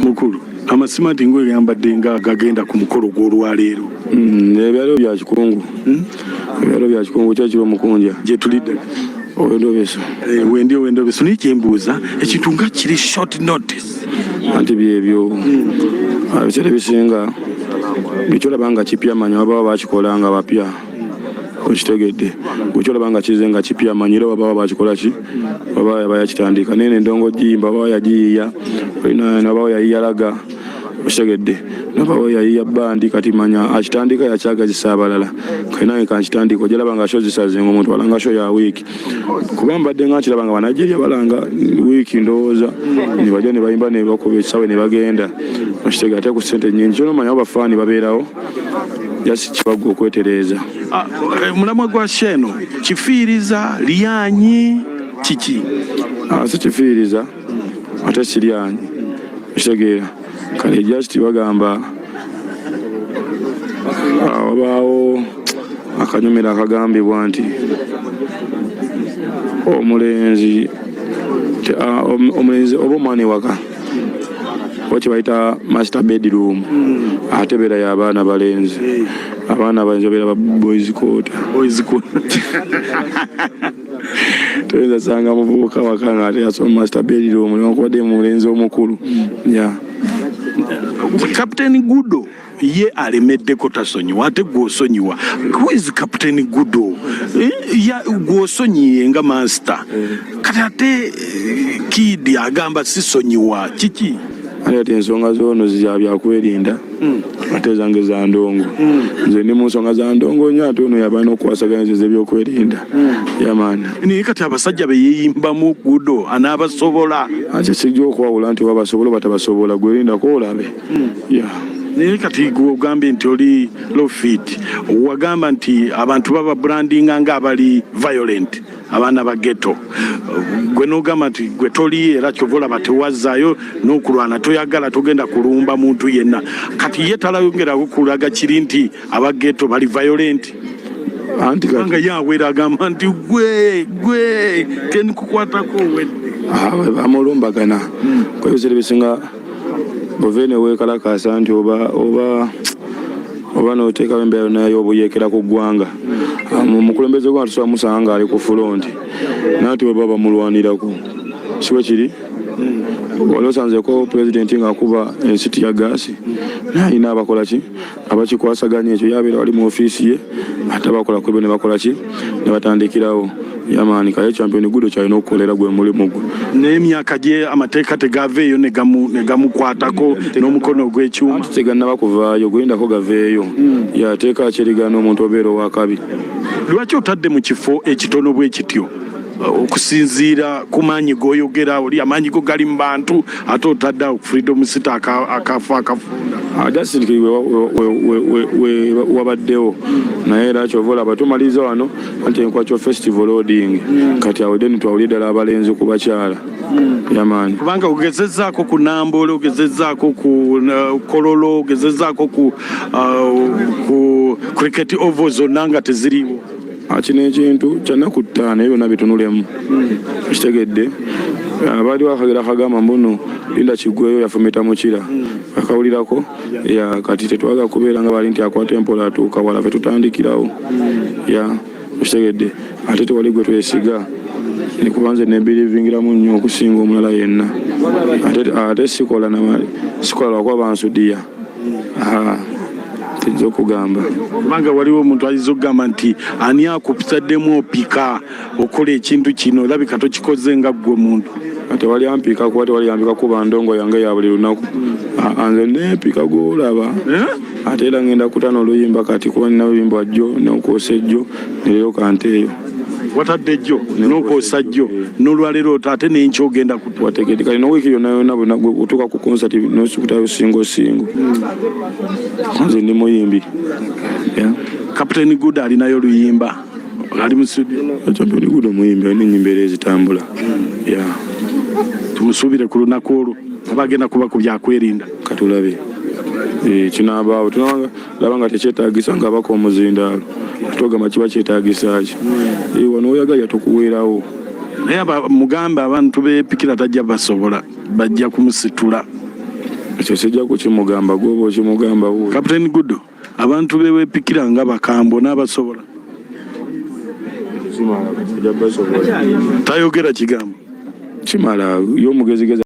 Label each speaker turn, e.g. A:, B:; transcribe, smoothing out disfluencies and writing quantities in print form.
A: Mukulu, amasimaati ngoyambadde nga agagenda ku mukolo gw'olwaleero.
B: Ebyalo bya kikungu. Ebyalo bya kikungu kyekiro omukunja.
A: Gye tulidde.
B: Owendobeso.
A: Wendi owendobeso, naye kyembuuza ekintu nga kiri short notice.
B: Anti byebyo. Ebiseera ebisinga byekyolaba nga kipya manya wabawo bakikola nga bapya. Okitegedde? Bwekyolaba nga kize nga kipya manya era wabawo bakikola ki? Wabawo yaba yakitandika. Naye endongo giyimba wabawo yagiyiya. Olina wabawo yayiyalaga. Okitegedde? Nabawo yayiya bandi kati manya akitandika yakyagazisa abalala. Kati nange kankitandika ojalaba nga show zisaze nga omuntu alanga show ya wiiki. Kuba mbadde nga nkiraba nga Banigeria balanga wiiki ndowooza ne bajja ne bayimba ne bakuba ekisawe ne bagenda. Okitegedde? Ate ku ssente nnyingi. Ky'onomanya omanyi abafaani babeerawo just kibagwa okwetereeza.
A: Omulamwa gwa show eno kifiiriza, lyanyi, kiki?
B: Si kifiiriza ate si lyanyi. Okitegeera? Kale just bagamba wabaawo akanyomero akagambibwa nti omulenzi omulenzi oba omwana ewaka oba kye bayita master bedroom ate beera y'abaana balenzi. Abaana abalenzi babeera ba boys quarter.
A: Boys quarter.
B: Toyinza sanga muvubuka waka nga ate yasoma master bedroom newankubadde mulenzi omukulu. Yeah.
A: Captain Gudo ye alemeddeko tasonyiwa, ate gwe osonyiwa. Who is Captain Gudo? Gwe osonyiye nga master. Kati ate Kid agamba sisonyiwa. Kiki?
B: Ate ati ensonga zoono zya byakwerinda. Ate zange za ndongo. Nze ndi mu nsonga za ndongo nnyo, ate ono yaba n'okukwasaganya ezo ez'ebyokwerinda. Yeah, man.
A: Naye kati abasajja be yeeyimbamu Gudo anaabasobola?
B: Ate sijja okwawula nti oba basobola oba tabasobola, gwe lindako olabe. Yeah.
A: Naye kati gwe ogambye nti oli low fit, wagamba nti abantu baba brandinga nga abali violent, abaana ba ghetto. Gwe n'ogamba nti gwe toli, era kyova olaba tewazzaayo n'okulwana toyagala, togenda kulumba muntu yenna. Kati ye talayongerako kulaga kiri nti aba ghetto bali violent?
B: Anti kati
A: kubanga ye awera agamba nti gwe kenkukwatako owedde.
B: Bamulumbagana. Kuba ebiseera ebisinga ove ne weekalakaasa nti oba n'oteekawo embeera yonna y'obuyeekera ku ggwanga. Omukulembeze gw'abantu tusobola musanga ng'ali ku fulonti, naye ate bwe baba bamulwanirako. Si bwe kiri? Wali osanzeeko pulezidenti ng'akuba ensi tear gas, naye alina abakola ki? Abakikwasaganya ekyo. Yabeera wali mu ofiisi ye, ate abakola ku ebyo ne bakola ki? Ne batandikirawo. Yamaani kaye Champion Gudo kyalina okukolera gwe mulimu gwe.
A: N'emyaka gye amateeka tegaveeyo ne gamukwatako n'omukono ogw'ekyuma.
B: Anti tegannaba kuvaayo, gulindako gaveeyo. Yateeka akyerigana omuntu obeera owakabi.
A: Lwaki otadde mu kifo ekitono bwe kityo? Okusinziira ku maanyi g'oyogera, oli amaanyi go gali mu bantu, ate otadde awo Freedom City akafo akafunda.
B: Justin wabaddewo, naye era kyova olaba tumaliriza wano anti Enkwakyo Festival loading. Kati awo then twawulire ddala abalenzi ku bakyala. Yamaani.
A: Kubanga ogezezzaako ku Namboole, ogezezzaako ku Kololo, ogezezzaako ku Cricket Oval, zonna nga teziriiwo.
B: Kino ekintu kya nnaku 5, ebyo byonna bitunulemu. Kitegedde? Baaliwo akagera akagamba mbuno linda kiggweyo yafumita mukira. Akawulirako? Ya, kati tetwagala kubeera nga bali nti akwata empola atuuka wala, ffe tutandikirawo. Ya, kitegedde? Ate tewali gwe twesiga. Kuba nze nebirivingiramu nnyo okusinga omulala yenna. Ate sikola na sikola lwakuba bansudiya. Tuyinza okugamba.
A: Kubanga waliwo omuntu ayinza okugamba nti ani akutaddemu opika okola ekintu kino, olabika tokikoze nga ggwe muntu.
B: Tewali ampiika, kuba tewali yampika kuba ndongo yange ya buli lunaku. Nze neempika gw'olaba. Ate era ngenda kutana oluyimba kati, kuba nina oluyimba jjo n'okwosa ejjo ne leero kanteeyo.
A: Watadde jjo n'okwosa jjo n'olwaleero ate n'enkya ogenda kuta.
B: Wategedde? Kati n'owiiki yonna yonna bwe otuuka ku concert n'osukutayo singo singo. Nze ndi muyimbi. Yeah.
A: Captain Good alinayo oluyimba, ali mu studio.
B: Champion Good omuyimbi, alina ennyimba era ezitambula. Yeah.
A: Tumusuubire ku lunaku olwo aba agenda kuba ku byakwerinda.
B: Katulabe. Kinaabaawo tunalaba nga tekyetaagisa nga abaka omuzindaalo, ate ogamba kiba kyetaagisa ki? Wano weyagalira tukuweerawo.
A: Naye mugambe abantu b'epikira tajja basobola. Bajja kumusitula.
B: Ekyo sijja kukimugamba, gwoba okimugamba wuuyo.
A: Captain Gudo, abantu bewepikira nga bakambwe n'abasobola.
B: Kimala, ojja basobola.
A: Tayogera kigambo.
B: Kimala, ye omugezigezi.